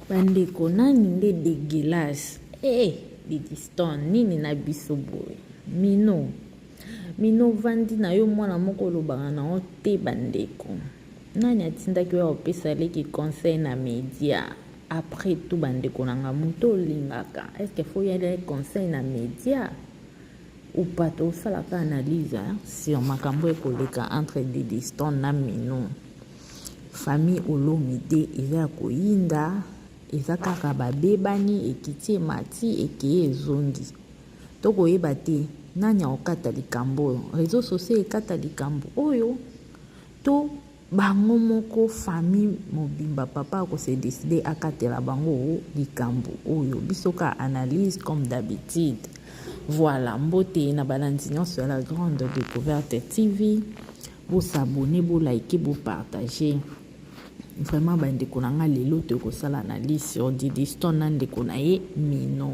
Bandeko nani nde degueulasse eh Didistone nini na biso boye Mino Mino ovandi na yo mwana moko olobaka na yo te bandeko nani atindaki oya kopesa leki conseil na media après tout bandeko na nga moto olingaka est ce que faut oyela conseil na media ou pas? Tosalaka analyse sur makambo ekoleka entre Didistone na Mino. Famille Olomide eza ya koyinda, eza kaka babebani, ekiti emati, ekei ezongi. Tokoyeba te nani akokata likambo oyo, reseaux sociaux ekata likambo oyo to bango moko famille mobimba papa ako se decider akatela bango likambo oyo. Biso ka analyse comme d'habitude. Voilà, mbote na balandi nyonso ya la grande découverte TV. Bo s'abonner, bo liker, bo partager. Vraiment bandeko na nga lelo tokosala analyse sur Didi Stone na ndeko na ye Mino.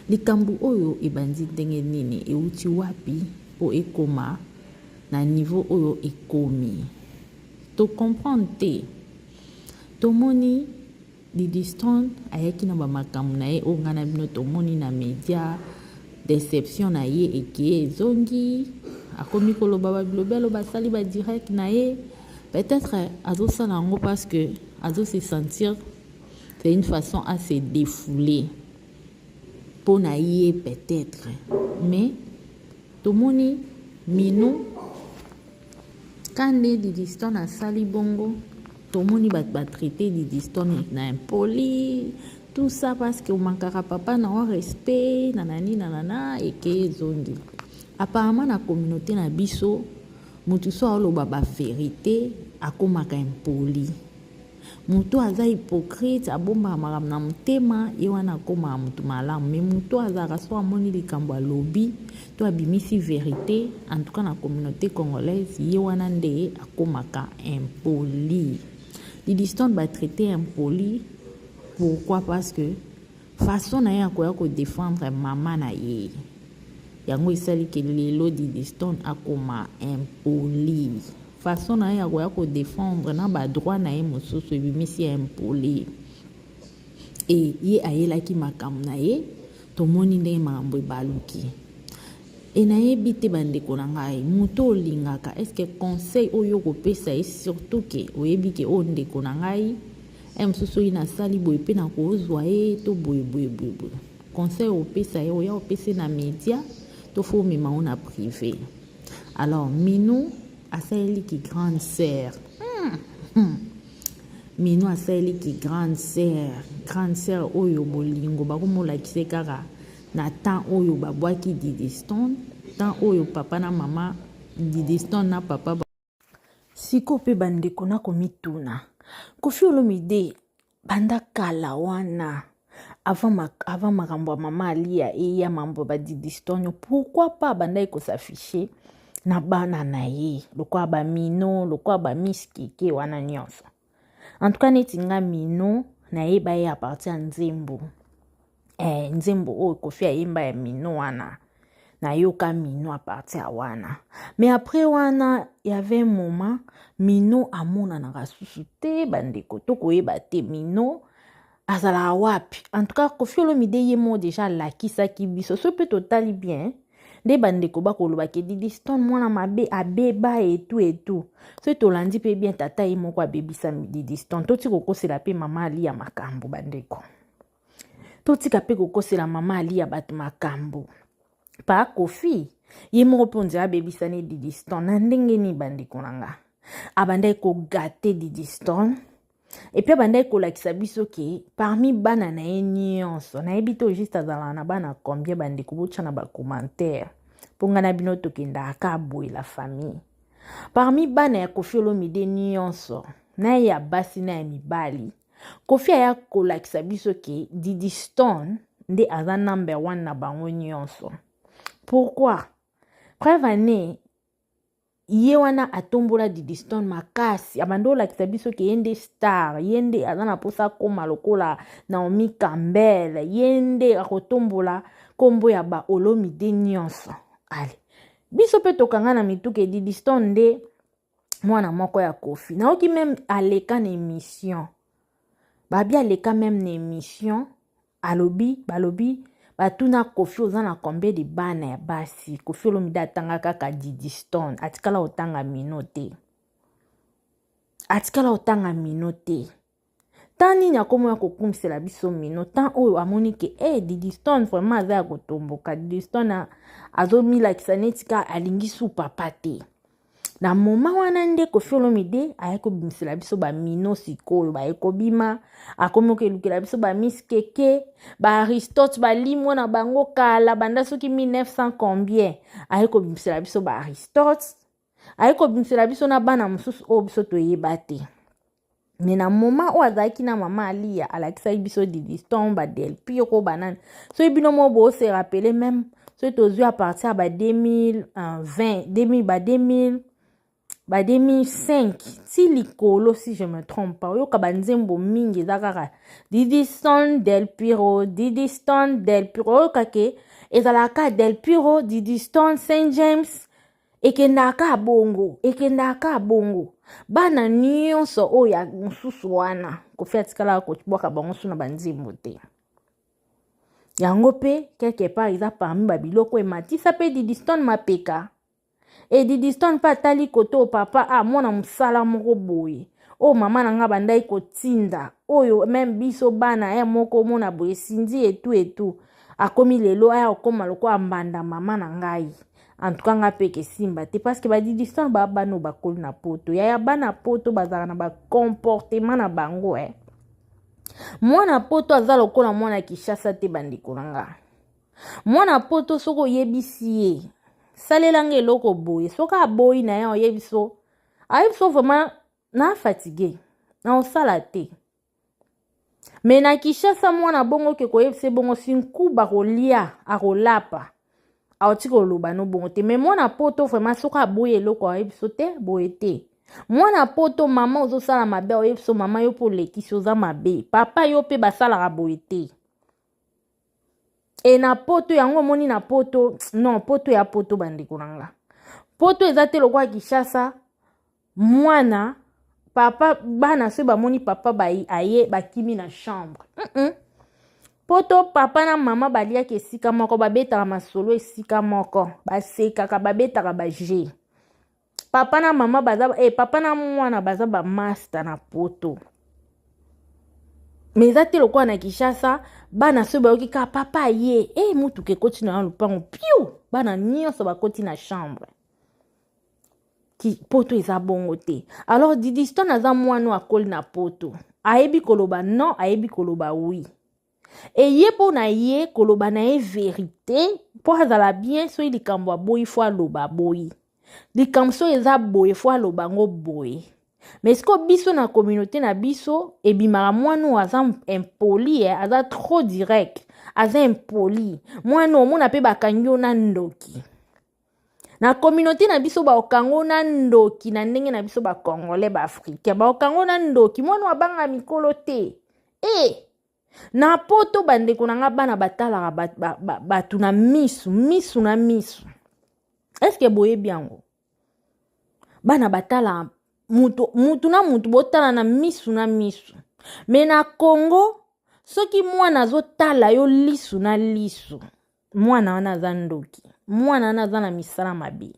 Likambo oyo ebandi ndenge nini, euti wapi mpo ekoma na niveau oyo ekomi? To comprendre te. Tomoni Didi Stone ayaki na ba makambo na ye oyo ngai na bino tomoni na media, deception na ye ekeye ezongi, akomi koloba ba bilobelo, basali ba direct na ye, peut-être azosala yango parce que azo se sentir c'est une façon à se défouler mpo na ye peut-être, mais tomoni Minou ka nde Didi Stone asali bongo, tomoni bato batraite Didi Stone na impoli, tout ça parce que omankaka papa na yo respect nanani nanana, eke ezongi. Apparemment na communauté na biso motu so aoloba ba vérité akomaka impoli, motu aza hypocrite abombaka makambo na motema ye wana akomaka motu malamu, mais motu azalaka so amoni likambo alobi to abimisi vérité, en tout cas na communauté congolaise ye wana nde akomaka impoli. Didi Stone batraite impoli pourquoi? Parce que façon na ye akoya kodefendre mama na ye yango esali ke lelo Didi Stone akoma impoli. Façon na ye akoya kodefendre na badroit na ye mosusu ebimisi ya impoli. E ye ayelaki makambo na ye, tomoni ndenge makambo ebaluki. E nayebi te bandeko na ngai, moto olingaka est ce que conseil oyo okopesa ye, surtout ke oyebi ke oyo ndeko na ngai e mosusu oyo nasali boye mpe nakozwa ye to boye boye boye boye, conseil opesa ye oya opesa ye na media to fo omema ngo na privé? Alors Minou asaleliki grande sœur, Minou asaleliki grande sœur, grande sœur oyo bolingo bakomolakisa kaka na temps oyo babwaki Didi Stone, temps oyo papa na mama Didi Stone na papa. Sikoyo mpe bandeko nakomituna, Koffi Olomide banda kala wana avant makambo ya mama Alia eya mambo ya ba Didi Stone, pourquoi pas bandaki kosafishe na bana na ye lokola ba Mino, lokola ba Miss Keke wana nyonso? En tout cas neti nga Mino nayeba ye à partir ya nzembo, nzembo oyo Koffi ayemba ya Mino wana, nayoka Mino à partir ya wana. Mais après wana y avait un moment Mino amonanaka susu te bandeko, tokoyeba te Mino azalaka wapi. En tout cas Koffi Olomide ye moko déjà alakisaki biso, so mpe totali bien nde bandeko bakoloba ke Didi Stone mwana mabe abeba etu etu. Soki tolandi mpe bien, tata ye moko abebisa Didi Stone. Totika kokosela mpe mama Alia makambo bandeko, totika mpe kokosela mama Alia bato makambo. Pa Koffi ye moko mpe onzela abebisani Didi Stone na ndenge nini bandeko na nga? Abandaki kogâter Didi Stone et puis abandaki kolakisa biso ke parmi bana na ye nyonso, nayebi te juste azalaka na bana combien, bandeko botya na bacommentaire mpo ngai na bino tokendaka ka boye la famille. Parmi bana ya Koffi Olomide nyonso, na ye ya basi na ya mibali, Koffi aya kolakisa biso ke Didi Stone nde aza number one na bango nyonso. Pourquoi? Preuve ane ye wana atombola Didi Stone makasi, abandi olakisa biso ke ye nde star, ye nde aza na mposa akóma lokola Naomi Campbell, ye nde akotombola nkombo ya ba Olomide nyonso. Ale biso mpe tokanga na mituka Didi Stone nde mwana moko ya Koffi. Nayoki même aleka na émission. Babi aleka meme na émission, alobi, balobi, batuna Koffi oza na combien de bana ya basi? Koffi Olomide atanga kaka Didi Stone, atikala kotanga Mino te. Atikala kotanga Mino te. Tant nini akomi ya kokumisela biso Mino, tant oyo amoni ke eh, Didi Stone vraiment aza ya kotomboka. Didi Stone azomilakisa neti ka alingi su papa te. Na moment wana nde Koffi Olomide aye kobimisela biso ba Mino sikoyo baye kobima, akomi kolukela biso ba Miss Keke, ba Aristote balimwa na bango kala banda soki 1900 combien, aye kobimisela biso ba Aristote, aye kobimisela biso na bana mosusu oyo biso toyeba te. Me na moment oyo azalaki na mama Aliya, alakisaki biso Didi Stone, ba Del Piro, banani. Soki bino moko bo se rappeler même soki tozwi à partir ya ba 2020, 2000, ba 2000, ba 2005 ti likolo, si je me trompe pas, oyoka ba nzembo mingi eza kaka Didi Stone, Del Piro, Didi Stone, Del Piro. Oyoka ke ezalaka Del Piro, Didi Stone, Saint James, ekendaka bongo, ekendaka bongo. Bana nyonso oyo ya mosusu wana Koffi atikalaka kobwaka bango so na banzembo te. Yango mpe quelque part eza parmi ba biloko ematisa mpe Didi Stone mapeka. E Didi Stone mpe atali kote oyo papa, ah, mwana mosala moko boye oyo mama na nga bandaki kotinda, oyo meme biso bana ya moko omona boye Cindy etu etu, akomi lelo aya kokoma lokola mbanda mama na ngai. En tout cas nga mpe kesimba te, parce que ba Didi Stone ba bana oyo bakoli na poto, yaya bana poto bazalaka na ba comportement na bango. Mwana poto aza lokola mwana Kinshasa te, bandeko na nga. Mwana poto soki oyebisi ye salelanga eloko boye, soki aboyi na ye, oyebiso, ayebiso vraiment na fatigue na osala te. Me na Kinshasa mwana bongo ke koyebisa bongo si nkuba kolia akolapa, awuti koloba no bongo te. Me mwana poto vraiment soki aboyi eloko ayebiso te boye te. Mwana poto mama ozosala mabe, oyebiso mama yo mpo olekisi oza mabe, papa yo mpe basalaka boye te. E na poto yango omoni na poto, non, poto ya poto bandeko na nga, poto eza te lokola Kinshasa. Mwana papa, bana soki bamoni papa aye bakimi na chambre. Poto papa na mama baliaka esika moko, babetaka masolo esika moko, basekaka, babetaka ba jeu. Papa na mama baza, papa na mwana baza ba master na poto. Mais eza te lokola na Kinshasa, bana soki bayoki kaka papa aye, mutuka ekoti na lopango, piu, bana nyonso bakoti na chambre. Ki, poto eza bongo te. Alors Didi Stone aza mwana akoli na poto, ayebi koloba non, ayebi koloba oui. E ye mpo na ye koloba na ye vérité mpo azala bien, soki likambo aboyi fo aloba aboyi, likambo soki eza boye fo aloba yango boye. Mais sikoyo biso na communauté na biso ebimaka mwana oyo aza impoli, aza trop direct, aza impoli. Mwana omona mpe bakangi yo na ndoki na communauté na biso, baokango na ndoki na ndenge na biso bacongolais, baafricain, baokango na ndoki. Mwana abanga mikolo te. Na poto bandeko na nga, bana batalaka bato na misu, misu na misu. Eske boyebi yango? Bana batalaka mutu, mutu na mutu, botala na misu na misu. Me na Congo soki mwana azotala yo lisu na lisu, mwana wana aza ndoki, mwana wana aza na misala mabe,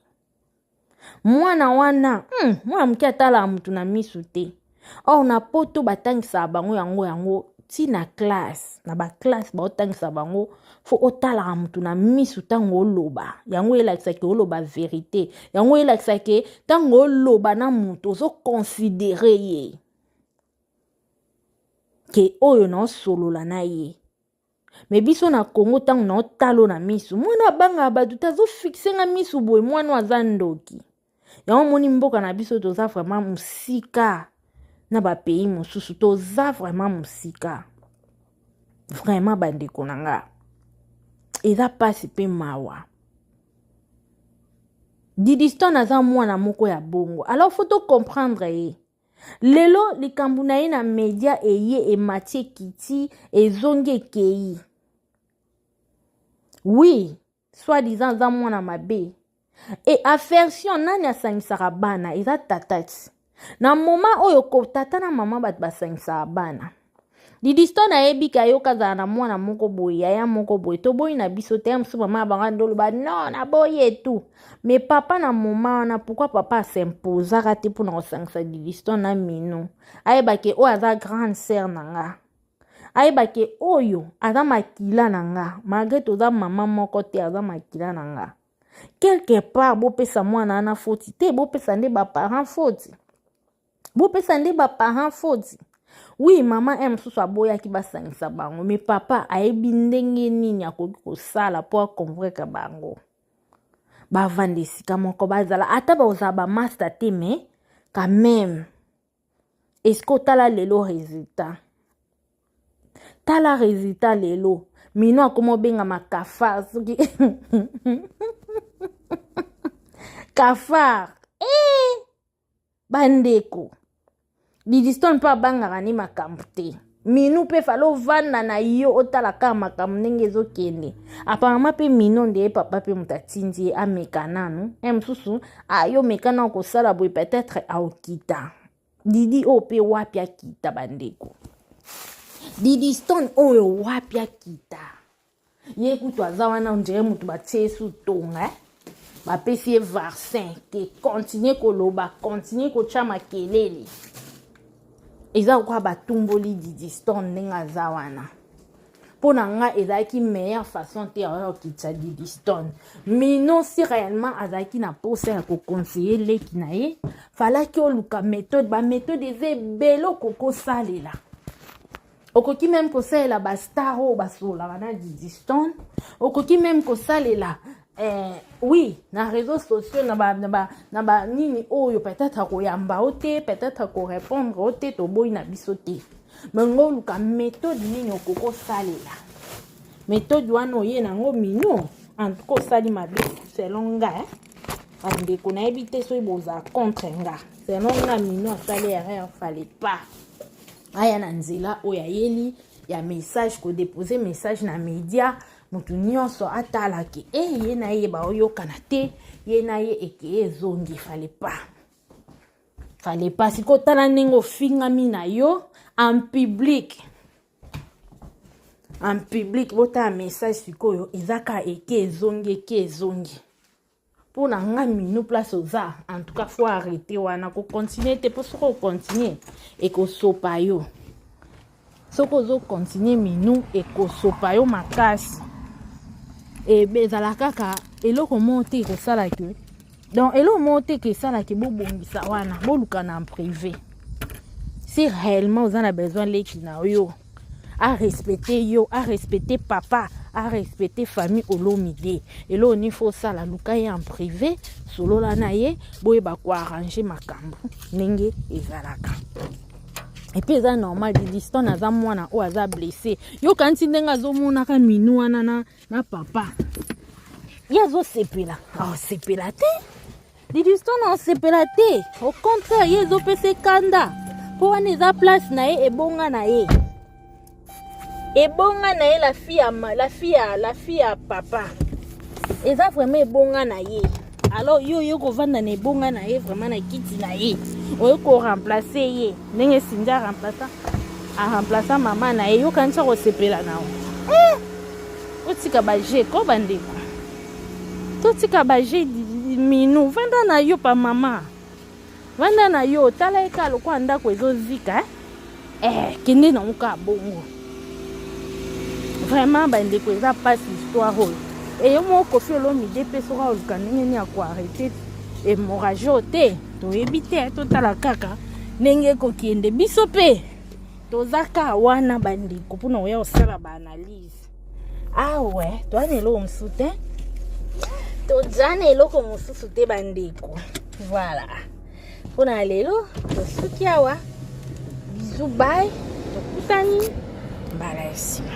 mwana wana mwana moke atalaka mutu na misu te. Or na poto batangisaka bango yango, yango ntina classe, na baclasse baotangisa bango fo otalaka mutu na misu ntango oloba. Yango elakisaki oloba vérité, yango elakisaki ntango oloba na mutu ozoconsidérer ye ke oyo naosolola na ye. Me biso na Congo ntango naotala na misu, mwana abangaka bato te, azofixe nga misu boye, mwana aza ndoki. Yango omoni mboka na biso toza vraiment mosika na bapays mosusu, toza vraiment mosika vraiment bandeko na nga, eza mpasi mpe mawa. Didi Stone aza mwana moko ya bongo, alors faut tocomprendre ye. Lelo likambo na ye na media eye emati ekiti ezongi ekei, oui, soi-disant aza mwana mabe. E affection nani asangisaka bana? Eza tata ti na moment oyo ko tata na mama bato basangisaka bana. Didiston ayebi ke ayoka azala na mwana moko boye, yaya moko boye, toboyi na biso te. Mosusu mama ya bango andoloba non, naboyi etu. Mais papa na moment wana, pourquoi papa asimposaka te mpona kosangisa Didiston na Mino? Ayeba ke oyo aza grande sœur na nga, ayeba ke oyo aza makila na nga, malgré toza mama moko te, aza makila na nga. Quelque part bopesa mwana wana foti te, bopesa nde baparent foti, bopesa nde baparent foti. Oui, mama e mosusu aboyaki basangisa bango, mais papa ayebi ndenge nini akoki kosala mpo aconvaincre bango bavanda esika moko, bazala ata bazala bamaster te, mais quand même. Est-ce que otala lelo résultat? Tala résultat lelo, Mino akoma obengama cafard, soki cafard. Eh, bandeko, Didiston mpe abangaka ni makambo te. Minu mpe fale ovanda na yo, otala kaka makambo ndenge ezokende. Apparemment mpe Mino nde ye papa mpe moto atindi ye ameka nanu e mosusu ayo meka nanu kosala boye, peut-être aokita. Didi oyo mpe wapi akita, bandeko? Didi Stone oyo wapi akita? Ye kutu aza wana, ondire moto batie ye su tonga, eh? Bapesi ye vaccin ke continue koloba, continue kotya makelele. Eza lokola batumboli Didi Stone ndenge aza wana. Mpo na nga ezalaki meilleure façon te ya kokitisa Didi Stone. Mino, si réellement azalaki na posa ya koconseiller leki na ye, falaki oluka méthode. Baméthode eza ebele okoki osalela. Okoki même kosalela bastar oyo basololaka na Didi Stone, okoki même kosalela oui, na réseaux sociaux, na ba, na ba, na ba nini oyo. Peut-être akoyamba o te, peut-être akorépondre o te, toboyi na biso te, mais ngo oluka méthode nini okoki osalela. Méthode wana oye nango, Mino, en tout cas osali mabe selon nga, eh? Bandeko, nayebi te soki bozala contre nga. Selon nga, Mino asali erreur. Fallait pas aya na nzela oyo ayeli ya message, kodepose message na média, motu nyonso atalaki e ye na ye baoyokana te, ye na ye eke ezongi. Fallait pas, fallait pas. Sikoyo tala ndenge ofingami na yo en public, en public. Botala message sikoyo, eza kaka eke ezongi, eke ezongi. Mpo na nga, Minu, place oza, en tout cas faut arrêter wana, kocontinue te, mpo soki ocontinue ekosopa yo. Soki ozocontinue, Minu, ekosopa yo makasi. Ebe ezala kaka eloko moko te ekosala ke, donc eloko moko te ke esalaki bobongisa wana, boluka na privé. Si réellement oza na besoin leki na yo arespecte yo, arespecte papa, arespecte famille Olomide, eloko nini fo osala? Luka ye en privé, solola na ye, boyeba koarrange makambo ndenge ezalaka. Et puis eza normal, Didiston aza mwana oyo aza blessé. Yokanisi ndenge azomonaka Minu wana na papa, ye azosepela, aosepela te. Didiston aosepela te, au contraire, ye ezopesa ekanda, mpo wana eza place na ye, ebonga na ye, ebonga na ye. La fille ya, la fille ya, la fille ya papa eza vraiment ebonga na ye. Alors yo oye kovanda na ebonga na ye, vraiment na kiti na ye, oye koremplace ye ndenge Sinzi aremplaça, aremplaça mama na ye. Yokanisa kosepela na yo, eh! Otika baje ko, bandeko, totika baje. Minu, vanda na yo pa mama, vanda na yo, tala ye kaka lokola ndako ezozika, eh? Eh, kende nango kaka bongo. Vraiment bandeko, eza mpasi histoire oyo. Eyo moko Kofi Olomide mpe soki aoluka ndenge nini ya koarrete hémorragie oyo te, toyebi te. Totala kaka ndenge ekokende. Biso mpe toza kaka wana, bandeko, mpona koya kosala baanalyse. Awe toza na eloko mosusu te, toza na eloko mosusu te, bandeko. Voilà, mpona lelo tosuki awa. Bisous, bye, tokutani mbala ya nsima.